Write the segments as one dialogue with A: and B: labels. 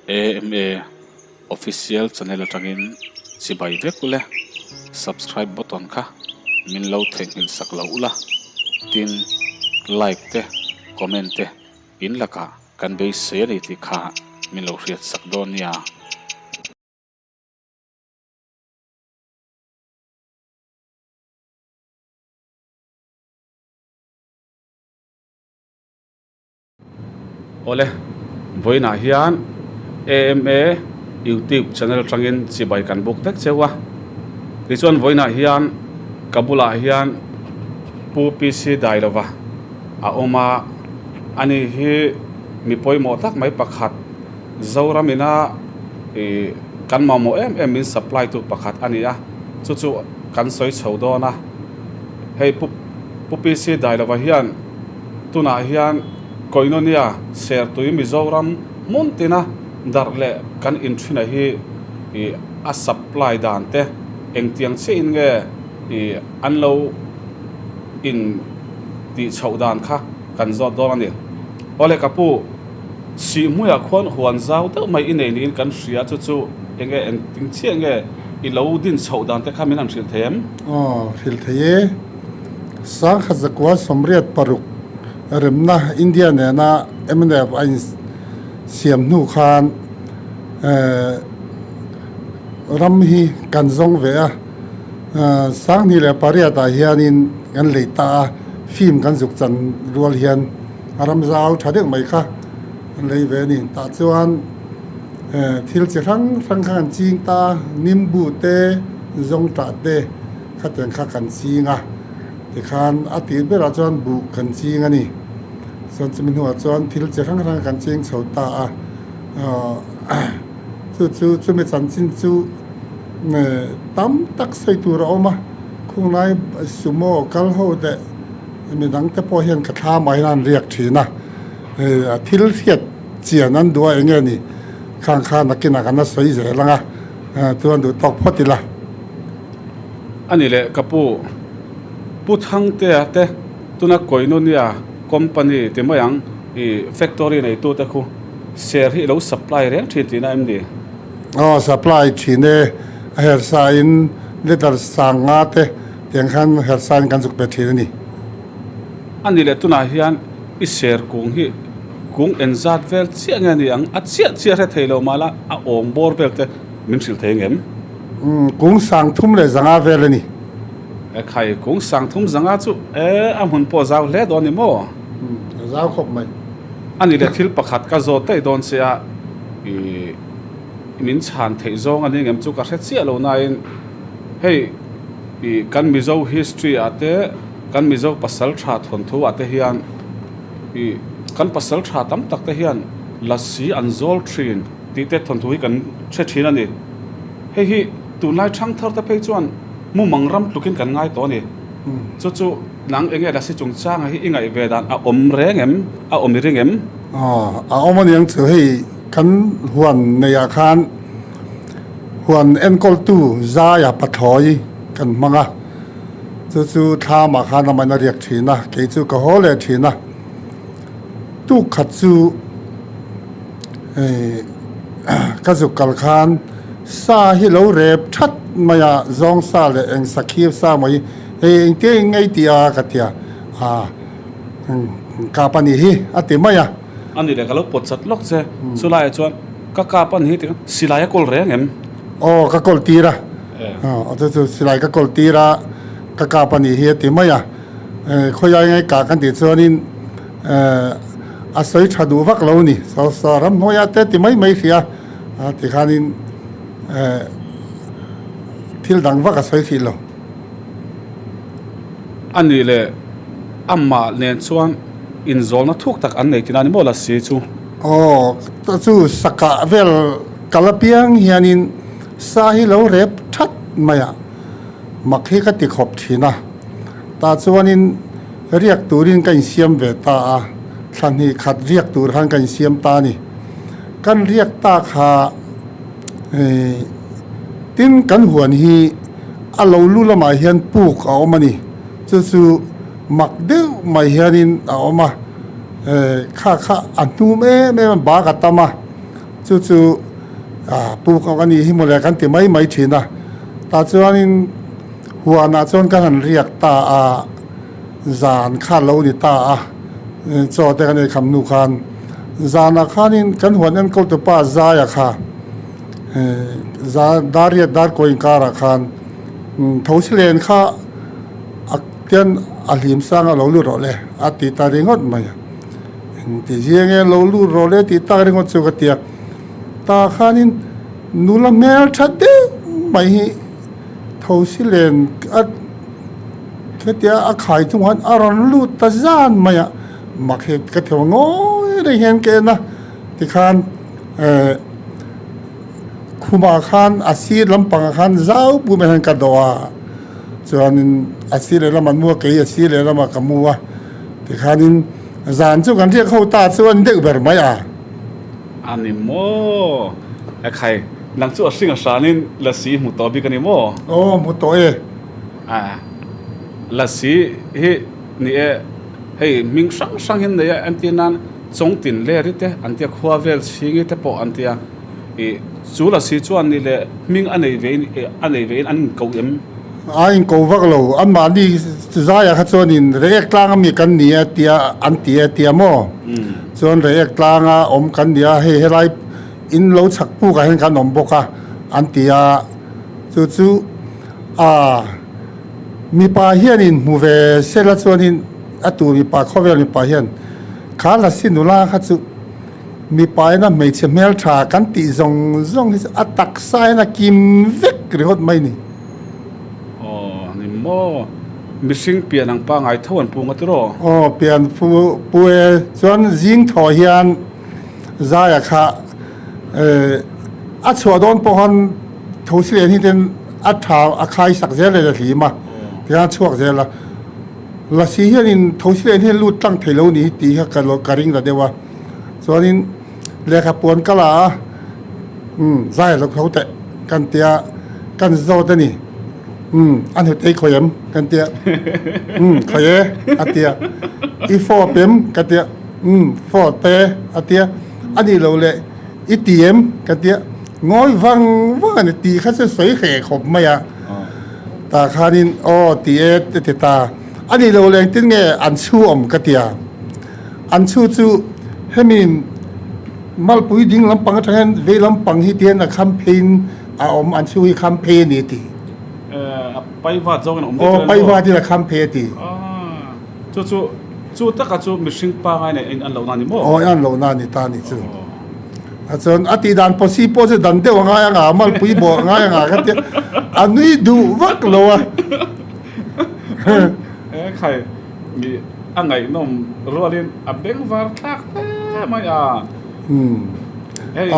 A: AMA Official channel atangin chibai vek ule, subscribe button kha min lo theihnghilh sak lo ula, tin like te comment te in lakah kan beisei a ni tih kha min lo hriat sak dawn nia. Awle, vawiinah hian AMA YouTube channel atangin chibai kan buk vek cheu a. Tichuan vawiinah hian ka bulah hian Pu PC Dailova a awm a, ani hi mi pawimawh tak mai pakhat Zoram ina ih kan mamawh em em min supply tu pakhat a ni a, chu chu kan sawi chho dawn a. Hei Pu Pu PC Dailova hian Tunah hian Koinonia Sertui Mizoram hmun tina darh leh kan inthina hi ih a supply dan te engtiang chiahin nge ih an lo in tih chhoh dan kha kan zawt dawn a ni. Awle ka pu, Sihhmuiah khuan huan zau deuh mai i nei niin kan hria chu chu enge engtin chiah nge i lo din chhoh dan te kha min han hrilh thei em?
B: Aw, hrilh thei e. Sangkhat zakua 86 remna India nena mnf a insiam hnu khan ram hi kan zawng ve a, 2008 ah hianin kan lei ta a, film kan zuk chan rual hian a ram zau tha deuh mai kha an lei ve a ni. Tah chuan thil chi hrang hrang kha kan ching ta a, nimbu te, zawngtah te, Khatiang kha kan ching a, tikhan a tir berah chuan buh kan ching a ni. Chuan chumi hnuah chuan thil chi hrang hrang kan ching chho ta a, chu chu chumi chanchin chu tam tak sawi tur a awm a, khunglai sumo kal ho leh midang te pawh hian ka thla mai hian an riak thin a, thil hriat chian an duh a eng nge ni khang kha nakinah kan la sawi zel ang a, chuan duh tawk phawt ila.
A: A ni leh ka pu, Pu Thangtea te tuna Koinonia company ti mai ang i factory neitu te khu ser hi i lo supply reng thin tihna em ni?
B: Aw supply thin e, a hersa in litre sanga te tiang khan hersa in kan zuk pe thin a ni.
A: A ni leh tunah hian i ser kung hi kung enzat vel chiah nge ni ang? A chiah chiah hre thei lo mahla a awm bawr vel te min hrilh thei ngem?
B: Kung sang thum leh zanga vel a ni.
A: E khai, kung sang thum zanga chu e a hmun pawh zau hle dawn ni maw?
B: A zau khawp mai.
A: A ni leh thil pakhat ka zawt daih dawn che a, i min chhan theih zawng a ni ngem chu ka hre chiah lo nain hei i kan Mizo history ah te kan Mizo pasal tha thawnthu ah te hian i kan pasal tha tam tak te hian lasi an zawl thin. Tih te thawnthu hi kan hre thin a ni. Hei hi tunlai thangthar te phei chuan mumang ram tlukin kan ngai tawh a ni. Chu chu nang enge lasi chungchanga hi i ngaih ve dan a awm reng em? A awm i ring em?
B: Aw, a awm a niang chu hei kan huan neiah khan huan enkawltu zaia pathlawi kan hmang a, chu chu thlamah khan amahin a riak thin a, kei chu ka haw leh thin a. Tuk khat chu ka zuk kal khan sa hi lo rep that mai a, zawng sa leh eng sakhir sa mai hi hei engtia eng ngei tih a ka ti a, ah kap a nih hi a ti mai a.
A: A ni leh ka lo pawt chat lawk che, chulaiah chuan ka kap a nih hi ti khan silai a kawl reng em?
B: Aw ka kawl tir a, aw chu chu silai ka kawl tir a, ka kap a nih hi a ti mai a. Khawilai ngai kah kan tih chuanin a sawi tha duh vak lo a ni. Saw ramhnuaiah te ti mai mai hria a tikhanin thil dang vak a sawi hrih lo.
A: A nih leh amah nen chuan inzawlna thuk tak an nei tina ni maw Lasi chu?
B: Aw, chu sakah vel kal apiang hianin sa hi lo rep that mai a, mak hi ka ti khawp thin a. Tah chuanin riak turin ka insiam ve ta a, thla hnih khat riak tur khan ka insiam ta a ni. Kan riak ta kha tin kan huan hi a lo lu lamah hian puk a awm a ni. Chu chu mak deuh mai hianin a awm a, kha kha a hnum em em a, bak a tam a. Chu chu puk ang a nih hi mawle kan ti mai mai thin a. Tah chuanin huanah chuan kan han riak ta a, zan kha lo ni ta a, chaw te kan ei kham hnu khan zanah khanin kan huan enkawl tupa Zaia kha dar riat dar kawi inkarah khan Thosilen kha a tian a hlim sang a lo lut rawh le a ti ta ringawt mai a. Engti zia nge lo lut rawh le tih tak ringawt chu ka ti a. Tah khanin nula hmel tha deuh mai hi Thosilen a hetia a khai chung khan a rawn lut ta zan mai a. Mak hi ka theu ngawi reng hian ka en a tikhan eh Khumah khan a sir lampangah khan zau pum hian ka dawh a, chuanin a sir lehlamah an mu a, kei a sir lehlamah ka mu a, tikhanin zan chu kan riak ho ta chu a ni deuh ber mai a.
A: A ni maw? E khai, nang chu a hring a hranin lasi hmu tawh bik a ni maw?
B: Aw, hmu tawh e.
A: A, lasi hi ni e, hei hming hrang hrang hi an nei a, entir nan Chawngtin leri te an tia, khua vel chhingi te pawh an tia. I chu la si chuan ni le hming a nei vein a nei vein an inko em?
B: A inko vak lo, anmahni zaiah kha chuanin Reiek tlang ami kan ni a tia an ti a tia maw? Chuan Reiek tlanga awm kan ni a, hei helai in lo chhak pukah hian kan awm bawk a an ti a, chu chu a mipa hianin hmu ve sela chuanin a tu mipa khawvel mipa hian kha lasi nula kha chu Mipa ina hmeichhe hmeltha kan tih zawng zawng hi chu a taksa hian a kim vek ringawt mai ni.
A: Aw ni maw, mihring pian ang pangai tho an pu nga tiraw?
B: Aw pian pu pu e, chuan zing thaw hian Zaia kha eh a chhuah dawn pawh khan thosi leh hni ten a tha a khai sak zel leh a hlim a, tikhan a chhuak zel a, lasi hianin thosi leh hni lut tlang thei lo ni hi tih kha ka ring ta deuh a. Chuanin lehkha puan ka la a, umm zai lo tho teh kan tia kan zawt a ni, umm a hnutei khawi em kan tia, umm khawi e a tia, i fawp em ka tia, umm fawp e a tia, a nih loh leh i ti em ka tia, ngawi vang vang a ni tih kha chu sawi hreh khawp mai a, tah khanin aw ti e a ti ta, a nih loh leh engtin nge an chhu awm ka tia. An chhu chu hemi malpui ding lampang atang hian vei lampang hi tihian a kham pheiin a awm, an chhu hi kham phei a ni a ti.
A: A paivat zawngin a awm
B: daih. Aw, paivat in a kham phei a ti.
A: Chu chu, chu taka chu mihring pangai nen in an lohna a ni maw?
B: Aw, in an lohna a ni ta a ni chu. A chuan a tih dan pawsi pawh chu dan deuh a ngai anga, malpui bawh a ngai anga kha tia a nui duh vak lo a.
A: E khai. Ih a ngaihnawm rualin a bengvar thlak hle mai a. Hei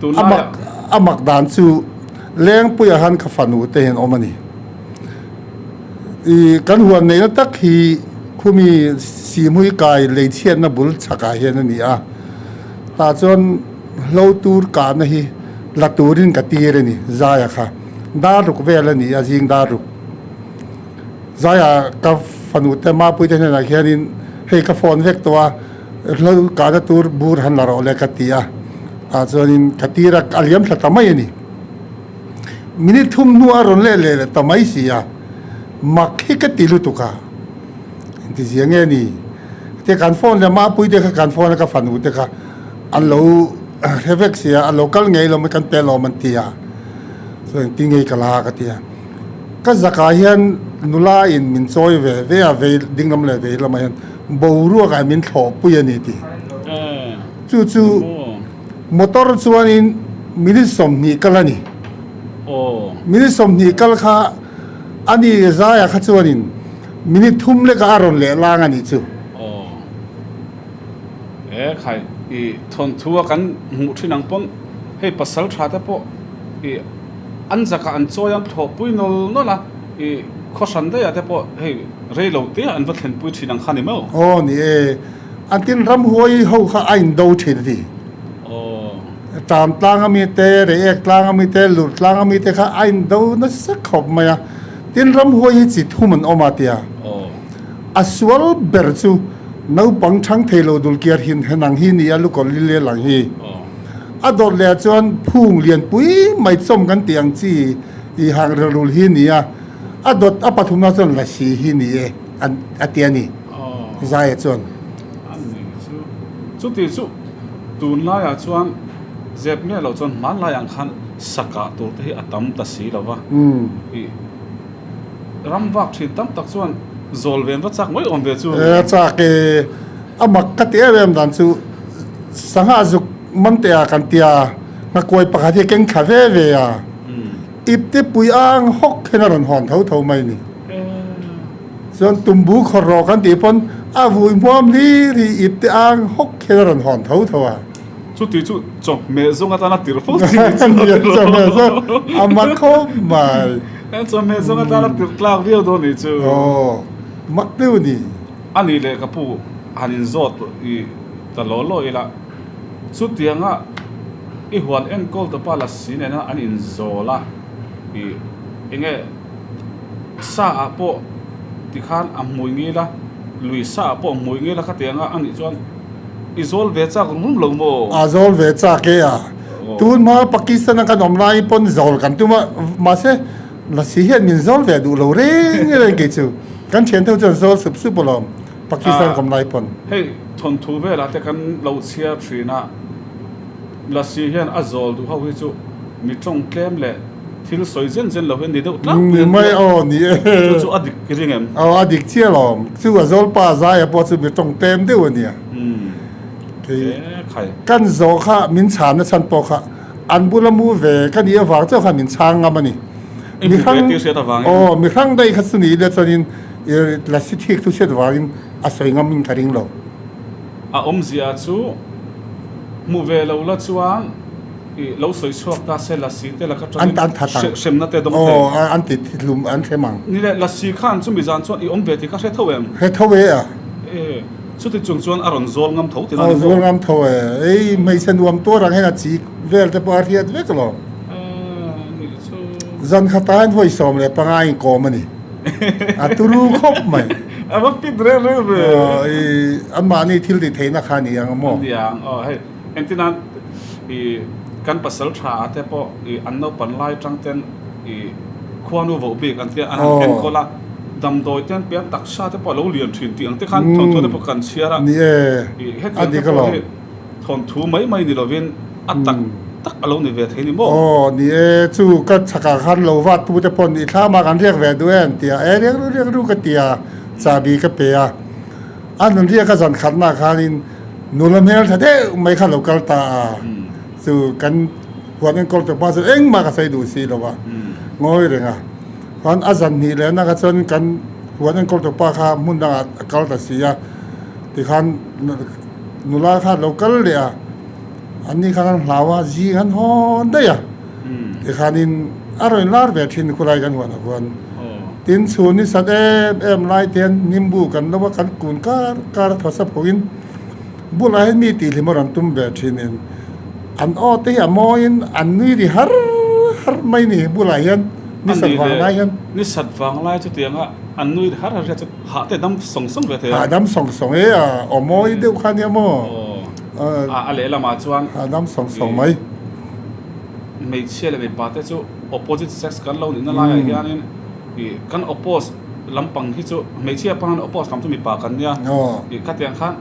A: tunlai ah.
B: A mak dan chu Lengpuia khan ka fanu te hian awm a ni. Ih kan huan neihna tak hi khumi Sihmui kai leichhiatna bul chhakah hian a ni a. Tah chuan hlo tur kahna hi la turin ka tir a ni Zaia kha. Dar ruk vel a ni a zing dar ruk. Zaia ka fanu te Mapui te hnenah hianin hei ka phone vek tawh a, hlo kahna tur bur han la rawh le ka ti a, tah chuanin ka tir a, a liam thla ta mai a ni. Minute thum hnuah a rawn leh leh leh ta mai si a, mak hi ka ti lutuk a, engti zia nge ni? Hetiang kan phone leh Mapui te kha kan phone a ka fanu te kha an lo hre vek si a, an lo kal ngei lo mai kan pe lawm an ti a, chuan engtin nge ka la ka ti a. Ka zakah hian nula in min chawi ve ve a, vei dinglam leh vei lamah hian boruakah min thlawhpui a ni tih. Chu chu motor chuanin minute 20 kal a ni. Minute 20 kal kha a ni zaiah kha chuanin minute thum lekah a rawn leh lang a nih chu.
A: E khai, i thawnthu a kan hmuh thin ang pawn hei pasal tha te pawh i An zakah an chawi an thlawhpui nawl nawl a, i khaw hran daihah te pawh hei rei lo te an va thlenpui thin ang kha ni maw?
B: Aw ni e, an tin ramhuai ho kha a indo thin a ti.
A: Aw.
B: Ṭam tlang ami te, Reiek tlang ami te, Lurh tlang ami te kha a indo nasa khawp mai a. Tin ramhuai hi chi thum an awm a tia.
A: Aw.
B: A sual ber chu naupang chhang thei lo dulkiar hin henang hi ni a, lukawlh lilial ang hi.
A: Aw.
B: A dawt leh ah chuan phung lian pui mai chawm kan tih ang chi i hang rel rul hi ni a, a dawt a pathumna chuan lasi hi ni e an a ti a ni Zaia chuan.
A: A ni chu chuti chu tunlaiah chuan zep miah loh chuan hmanlai ang khan sakah tur te hi a tam ta si lo va i ram vak thin tam tak chuan zawl ven va chak mai awm ve chu.
B: A chak e. A mak ka ti em em dan chu sangha zuk man teh a kan tia nghakuai pakhat hi a keng thla ve ve a, ipte pui ang hawk hian a rawn hawn tho tho mai ni. Chuan tumbu khawr rawh kan tih pawn a vui hmuam hlir hi ipte ang hawk hian a rawn hawn tho tho a.
A: Chuti chu chawhmeh zawng atana tirh fo chi ni chu.
B: Nia chawhmeh zawng a mak khawp mai.
A: Chawhmeh zawng atana tirh tlak viau dawn ni chu.
B: Aw mak deuh ni.
A: A nih leh ka pu han inzawt i ta law law ila, chutianga i huan enkawl tawpa lasi nena an inzawl a, i enge sa ah pawh tikhan a hmui ngil a, lui sa ah pawh a hmui ngil a khatianga a nih chuan i zawl ve chak rum lo maw?
B: A zawl ve chak e a, tun hma Pakistan a kan awm lai pawn zawl kan tum a, mahse Lasi hian min zawl ve duh lo reng reng kei chu. Kan thian deuh chuan zawl sup sup alawm Pakistan kawm lai pawn.
A: Hei thawnthu velah te kan lo chhiar thin a, Lasi hian a zawl duh ho hi chu mi tawng tlem leh thil sawi zen zen lo hi an ni deuh tlangpui an
B: tia. Aw ni e.
A: Chu chu a dik i ring em?
B: Aw a dik chiah alawm. Chu a zawl pa Zaia pawh chu mi tawng tlem deuh a nia. Kei kan zawh kha min chhan a chhan pawh kha An bula mu ve ka nih avang chauh khan min chhang ngam a ni.
A: I hmu ve tih hriat avangin.
B: Aw, mi hrang daih kha chu ni ila chuanin lasi thik thu hriat vangin a sawi ngamin ka ring lo.
A: A awmzia chu hmu ve lo la chuan i lo sawi chhuak ta se lasi te laka tangin hremna te dawng thei.
B: Aw, an ti hlum an hrem ang.
A: Ni le, lasi khan chumi zan chuan i awm ve tih ka hre tho em?
B: Hre tho e a.
A: E. Chuti chung chuan a rawn zawl ngam tho tina ni maw?
B: Aw zawl ngam tho e. Ei hmeichhe nuam tuar ang hian a chik vel te pawh a hriat vek lo.
A: Nih chu.
B: Zan khatah hian vawi 15 a inkawm a ni. A turu khawp mai.
A: A va fit reng reng ve.
B: Aw i anmahni thil tih theihna kha a ni ang maw?
A: A ni ang. Aw hei engtin i kan pasal tha te pawh i an naupan lai tang ten i khuanu voh bik an tia an han enkawl a, damdawi te an pe a, taksa te pawh a lo lian thin tih ang te khan thawnthu te pawh kan chhiar a, i hetiang te pawh hi thawnthu mai mai ni lovin a tak tak a lo ni ve thei ni maw?
B: Aw ni e, chu ka chhakah khan lo vat tu te pawh ni thlam a kan riak ve duh em tia e riak ru riak ru ka tia chahbi ka pe a, a nun riak a zan khatnaah khanin nula hmeltha deuh mai kha a lo kal ta a, chu kan. Huan enkawl tawh hma chu engmah ka sawi duh si lo a, ngawi reng a. Chuan a zan hnih leh na kha chuan kan huan enkawl tawh pa kha hmun dangah a kal ta si a, tikhan nula kha a lo kal leh a, an ni khan an hlau a, zing an hawn daih a, tikhanin a rawn inlar ve thin khulai kan huanah khuan. Tin chhun ni sat em em lai te hian nimbu kan lo a, kan kun kar kar a thaw sap hoin. Bulah hian mi tihhlim a rawn tum ve thinin an aw te hi a mawiin an nui ri har har mai ni bulah hian ni sat vang lai hian.
A: Ni sat vang lai chutianga an nui ri har har hian chu hah te dam sawng sawng ve thei a.
B: Hah dam sawng sawng e a aw mawi deuh kha nia maw.
A: Aw a lehlamah chuan.
B: Hah dam sawng sawng mai.
A: Hmeichhia leh mipa te chu opposite sex kan lo nihna laiah hianin ih kan oppose lampang hi chu hmeichhia pangin oppose lam chu mipa kan nia ih khatiang khan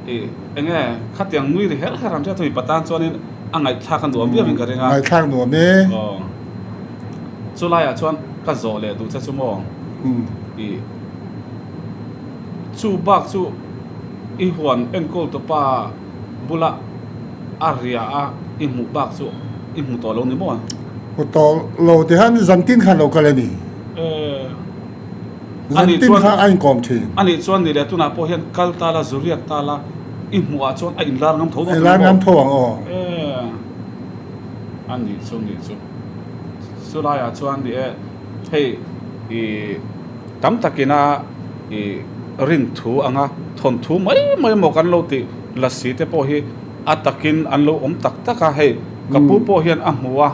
A: ih eng nge khatiang nui ri her her an hriat chu mipa tan chuanin a ngaihthlak a nuam viauin ka ring a.
B: Ngaihthlak nuam e.
A: Aw chu laiah chuan ka zawh leh duh che chu maw ih chu bak chu i huan enkawl tawpa bula a ria a i hmuh bak chu i hmu tawh lo ni maw?
B: Hmu tawh lo ti khan zantin khan lo kal a ni. Zantin kha a inkawm thin.
A: A nih chuan ni leh tunah pawh hian kal ta la, zu riak ta la, i hmuh ah chuan a inlar ngam tho dawn
B: ni maw? Inlar ngam tho ang aw.
A: A nih chu nih chu. Chulaiah chuan ni e, hei i tam takina i rinthu anga thawnthu mai mai maw kan lo tih lasi te pawh hi a takin an lo awm tak tak a, hei ka pu pawh hian a hmu a,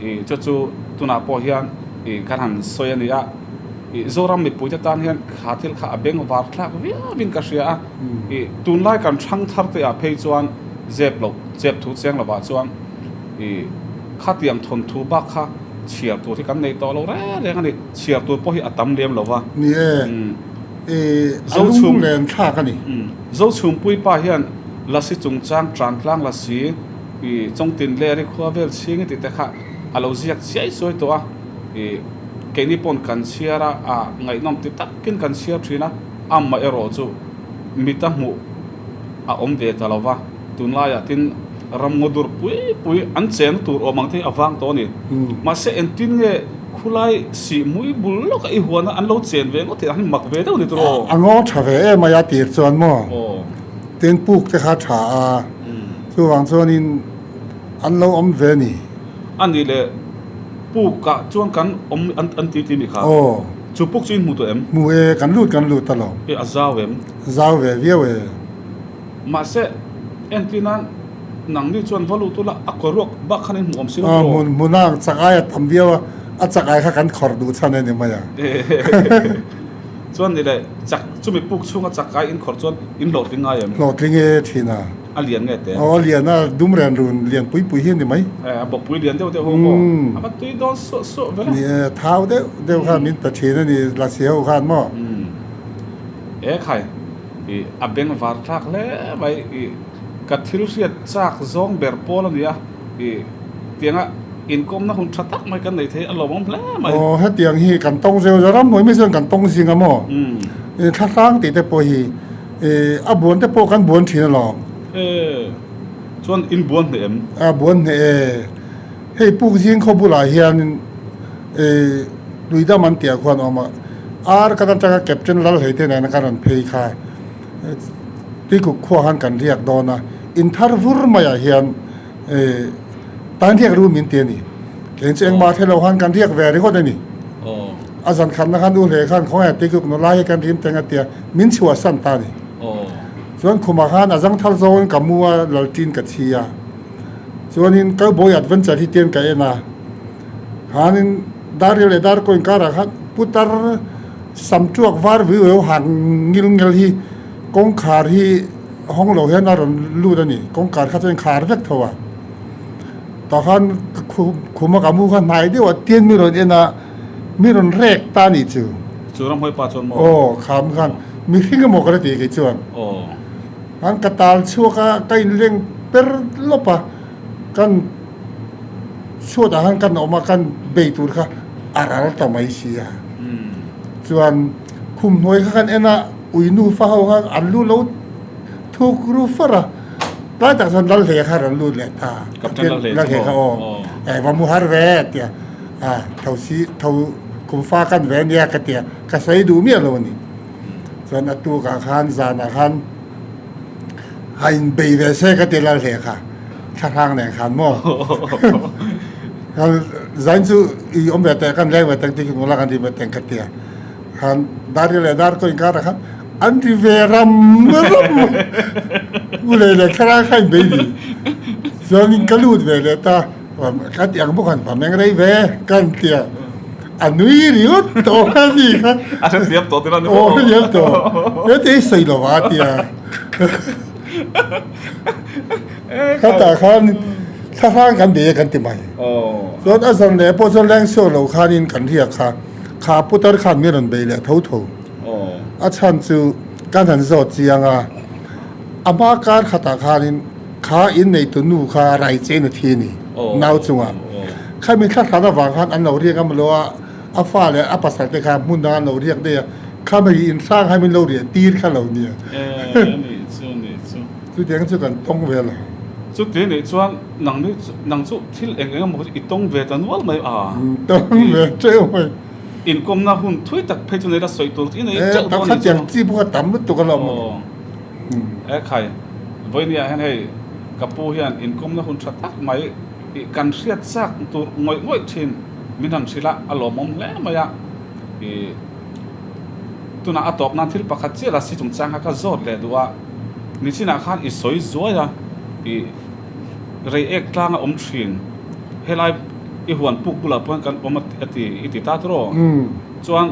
A: ih chu chu tunah pawh hian ih kan han sawi a ni a, ih Zoram mipuite tan hian kha thil kha a beng var thlak viauin ka hria a, ih tunlai kan hrang thar te ah phei chuan zep loh zep thu chiang lovah chuan. I khatiang thawnthu bak kha chhiar tur hi kan nei tawh lo reng reng a ni. Chhiar tur pawh hi a tam lem lo va.
B: Ni e, i a lunglen thlak a ni.
A: Zochhungpui pa hian Lasi chungchang Trantlang Lasi i Chawngtin Leri khua vel chhing i tih te kha a lo ziak chiai chuai tawh a. I keini pawn kan chhiar a, a ngaihnawm ti takin kan chhiar thin a, amah erawh chu mita hmuh a awm ve ta lo va, tunlaiah tin ramngaw dur pui pui an chenna tur awm ang te hi a vang tawh a ni. Mahse engtin nge khulai sih mui bul lawka i huana an lo chen ve ngawt hi an mak ve deuh ni tur aw.
B: A ngaw tha ve em mai a tir chuan maw? Tin puk te kha tha a, chuvang chuanin an lo awm ve ni.
A: A nih leh pukah chuan kan awm an ti ti mi kha?
B: Aw.
A: Chu puk chu in hmu tawh em?
B: Hmu e, kan lut kan lut alawm.
A: E a zau em?
B: Zau ve viau e.
A: Mahse, entir nan nangni chuan va lut ula a kaw ruak bak khan in hmuh awm si lo tawh.
B: Hmun hmun a chak ai a tam viau a, a chak ai kha kan khawrh duh chhan a ni mai a.
A: Chuan ni leh chak chumi puk chhunga chak ai in khawrh chuan in hlawhtling ngai em?
B: Hlawhtling e thin a.
A: A lian nge te?
B: Aw a lian a, dum ren run lian pui pui hi a ni mai.
A: E, a bawkpui lian deuh deuh ho maw? A va tui dawn suah suah vel a.
B: Ni e, thau deuh deuh khan min pe thin a ni Lasi ho khan maw?
A: E khai, i a beng var thlak hle mai, i ka thil hriat chak zawng ber pawl a ni a, i tianga inkawmna hun tha tak mai kan nei thei a lawmawm hle mai.
B: Aw hetiang hi kan tawng zeu zeu ram hnuai mai chuan kan tawng zing a maw? I thlahrang tih te pawh hi i a buan te pawh kan buan thin alawm.
A: E chuan in buan hneh em?
B: A buan hneh e. Hei puk zing khaw bulah hian i Tuidam an tih ah khuan a awm a, ar kan atanga Captain Lalhlei te nena kan rawn phei kha Tuikuk khua khan kan riak dawn a, in thar vur maiah hian i tan riak ru min ti a ni. Keng chu engmah thei lo khan kan riak ve ringawt a ni. A zan khatna khan u hle khan khawngaih Tuikuk nula hi kan rim teng a tia min chhuahsan ta a ni. Chuan khumah khan a zangthal zawngin ka mu a, lalṭin ka chhi a. Chuanin Cowboy Adventure hi tian ka en a, khanin Darriel leh Darko inkarah khan putar sam tuak var viu viau han ngil ngel hi kawngkhar hi hawng lo hian a rawn lut a ni. Kawngkhar kha chuan khar vek tho a. Tah khan khuma ka mu kha hnai deuh a tian mi rawn en a, mi rawn rek ta a nih chu.
A: Chu ramhuai pa chuan maw?
B: Aw, kham khan mihring emaw ka la ti kei chuan.
A: Aw.
B: An ka tal chhuak a, ka inleng per lawp a, kan chhuatah khan kan awm a, kan bei tur kha a ral ta mai si a. Chuan khum hnuai kha kan en a, ui nufa ho kha an lu lo thuk ru far a, tlai tak chuan Lalhlei kha rawn lut leh ta.
A: Lalhlei
B: kha aw, eh va mu har ve a ti a, a tho si tho kum fa kan ve ania ka ti a, ka sawi duh miah lo a ni. Chuan a tukah khan zanah khan a inbei ve se ka ti lal hle kha thlahrang nen khan maw kan zain chu i awm ve teh kan leng ve teng ti nula kan ri ve teng ka tia khan dar leh dar ko inkar khan an ri ve ram ram u le le thlarang kha inbei ni chuan in ka lut ve leh ta ka ti ang bawk han va meng rei ve kan tia A nui ringawt tawh a ni kha.
A: A hrethiam tawh tir a ni
B: maw? Aw hrethiam tawh. Heti hi sawi lo a tia. Khatah khan thlahrang kan bei a kan ti mai. Chuan a zan leh pawh chuan lengchhuak lo khanin kan riak kha. Kha putar khan min rawn bei leh tho tho. A chhan chu kan han zawt chiang a. A hma kar khatah khanin kha inneitu nu kha rai chein a thi a ni, nau chungah. Khami thla hran avang khan an lo riak a maw a, a fa leh a pasal te kha hmun dang an lo riak daih a, khami inhrang kha min lo riah tir kha lo nia. Chutiang chu kan tawng ve lo.
A: Chuti nih chuan nang nang chu thil eng eng emaw i tawng ve ta nual mai a.
B: Tawng ve teuh mai.
A: Inkawmna hun thui tak phei chu nei la sawi tur i nei teuh dawn a
B: nih chu. Khatiang chi pawh a tam lutuk alawm.
A: Aw. E khai, vawinia hian hei ka pu hian inkawmna hun tha tak mai i kan hriat chak tur ngawih ngawih thin min han hrilh a, a lawmawm hle mai a. I tunah a tawp nan thil pakhat chiah la si chungchang kha ka zawt leh duh a, nichinah khan i sawi zuai a, i rei ek tlang a awm thin, helai i huan puk bulah pawh hian kan awm a ti i ti ta tiraw? Chuan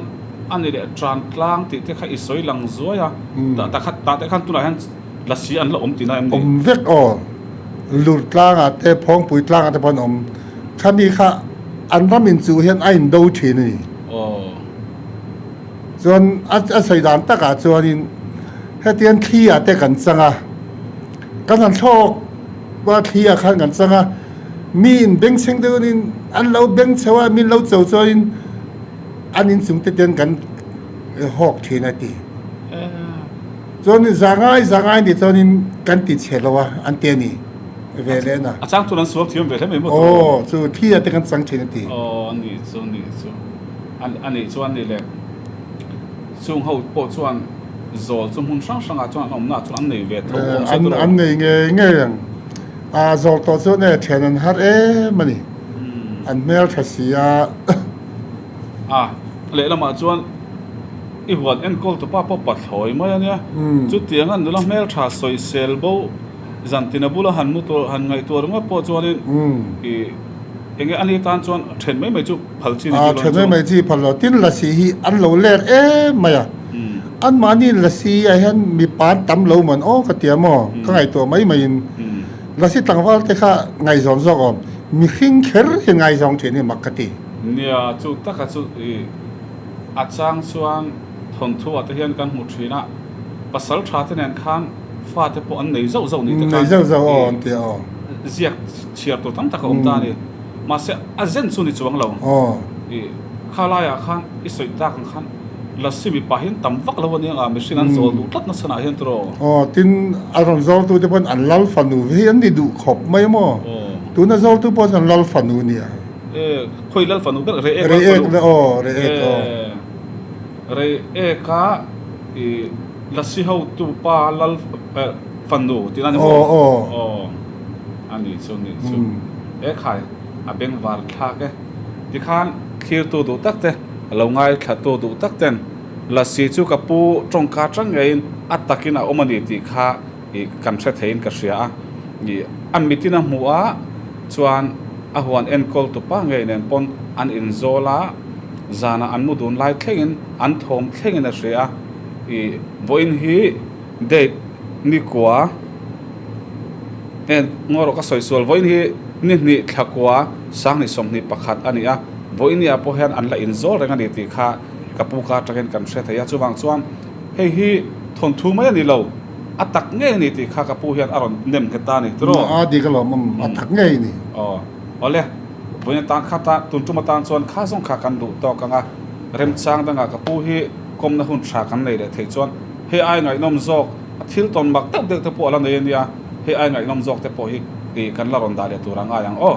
A: a ni leh tan tlang tih te kha i sawi lang zuai a, tah te khan tunah hian lasi an la awm tihna em
B: ni? Awm vek aw. Lur tlangah te, Phawngpui tlangah te pawh an awm. Khami kha an ram inchuh hian a indo thin a ni. Chuan a sawi dan takah chuanin hetiang thli ah te kan chang a, kan han thlawk a thli ah khan kan chang a, mi in bengchheng deuhin an lo bengchho a, min lo cho chuanin an inchung te ten kan hawk thin a ti. Chuan zangai zangai ni chuanin kan ti chhe lo a an ti a ni ve leh na.
A: A chang chuan an sual thiam ve hle mai maw?
B: Aw chu thi ah te kan chang thin a ti.
A: Aw a nih chu a nih chu a nih chuan ni le chung ho pawh chuan zawl chu hmun hrang hrang ah chuan an awmna ah chuan an nei ve tho awm se tawh.
B: An nei ngei ngei ang. A zawl tawh chuan e thian an har em a ni. An hmel tha si a.
A: A lehlamah chuan i huan enkawl tu pa pawh pathlawi mai a nia. Chutianga nula hmeltha sawisel bo zantina bula han mu tur han ngaihtuah ringawt pawh chuanin i enge ani tan chuan then mai mai chu phal chi ni
B: bik lo chu. Then mai mai chi phal lo. Tin lasi hi an lo ler em mai a. Anmahni lasi ah hian mipa an tam lo man aw ka tia maw ka ngaihtuah mai maiin lasi tlangval te kha ngaihzawn zawk awm mihring kher hi ngaizawng thin hi mak ka ti.
A: Nia, chu taka chu i a chang chuan thawnthu ah te hian kan hmu thin a, pasal tha te nen khan fa te pawh an nei zauh zauh ni te khan
B: Nei zauh zauh aw an ti a aw.
A: Ziak chhiar tur tam tak a awm ta a ni. Mahse a zen chu ni chuang lo. I kha laiah khan i sawi tak ang khan Lassi mipa hian tam vak lo a nia nga mihring an zawl duh tlat na chhanah hian tiraw.
B: Aw tin a rawn zawltu te pawn an lal fanu hi an ni duh khawp mai a maw? Tuna zawltu pawh chuan lal fanu a nia.
A: E khawi lal fanu ber Reiek lal fanu.
B: Reiek aw Reiek aw.
A: Reiek a i Lasi hotu pa lal fanu tih a ni maw?
B: Aw aw.
A: Aw a nih chu nih chu. E khai a bengvar thlak e. Tikhan thlirtu duh tak te a lo ngaithlatu duh tak ten Lasi chu ka pu tawngka tang ngeiin a takin a awm a ni tih kha i kan hre theiin ka hria a, i a mitin a hmuh a chuan a huan enkawl tu pa ngei nen pawn an inzawl a, zanah an mu dun lai thlengin an thawm thlengin a hria a, i vawiin hi date ni kua en ngaw rawh ka sawi sual vawiin hi ni hnih thla kua sanghnih 21 a ni a, vawiin ni ah pawh hian an la inzawl reng a ni tih kha ka pu ka atangin kan hre thei a, chuvang chuan hei hi thawnthu mai a ni lo. A tak ngei a ni tih kha ka pu hian a rawn nem nghet ta a ni tiraw?
B: A dik alawm awm, a tak ngei a ni.
A: Aw, awle, vawiin atan kha ta, tun tum atan chuan kha zawng kha kan duh tawk ang a, remchang dangah ka pu hi kawmna hun tha kan nei leh theih chuan hei ai ngaihnawm zawk, a thil tawn mak deuh deuh te pawh a la nei a nia, hei ai ngaihnawm zawk te pawh hi kan la rawn dah leh tur a ngai ang aw.